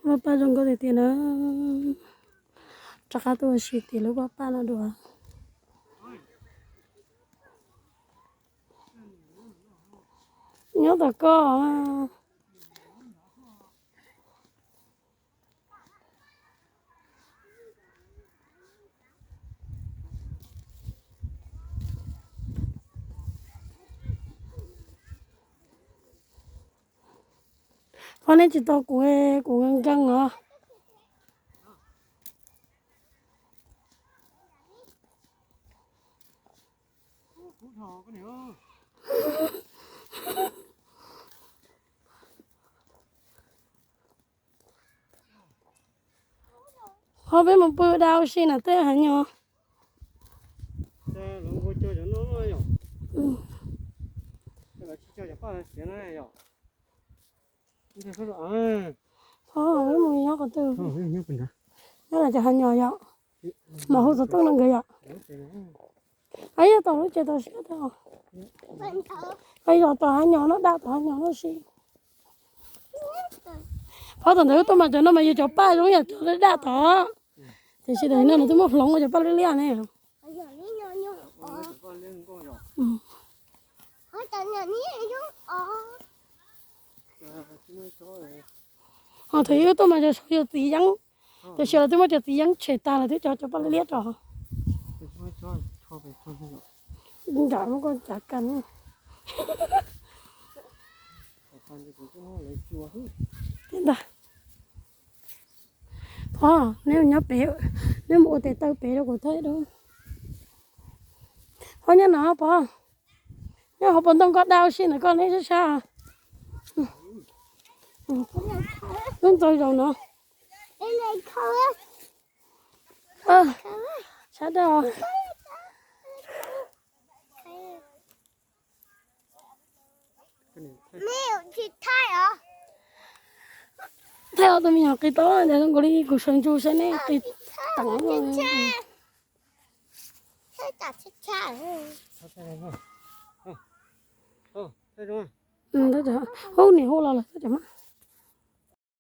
Lub paj zoo nkauj tiag tiag na. Rov qab tuaj ua si tim lub paj paj no dua. Nyob tom koj. Qhov nej tsis tau kuv, kuv nkees os. Ho peb mus pw da ua si na tej hav nyom. Ho peb mus nyob qhov twg? Nyob los cov hav nyom yom. Mas hu xov tooj no nkawd yom. Yog tau lub tsev tau siab tau. Yog tau hav nyom no, daj tau hav nyom no si. Phab tom ntawd tuaj mas cov no mas yog cov paj zoo yam cov daj tod. Tiam sis tam sim no nws twb muab hloov ua cov paj liab liab ne. Ho thaum ub tuaj mas cov saud yog txiv yeeb, tiam sis lawv twb muab cov txiv yeeb tshem tag lawm thiab cov, cov paj liab rau. Nram lub ko cav kas. Tiag ntag. Pog, neb nyob pem, neb mus ua tes taw pem rau kuv thaij dua. Pog nyob no pog, nyob hauv paus ntoo koj da ua si ntawm koj neb sab sab. Lub ntxau zaus no. Sab daj. Thaij ob tug me nyuam qis taub ntawd zoo nkaus li kuv sawv ntsug saib neb qis teev. Hu niam hu los lawm.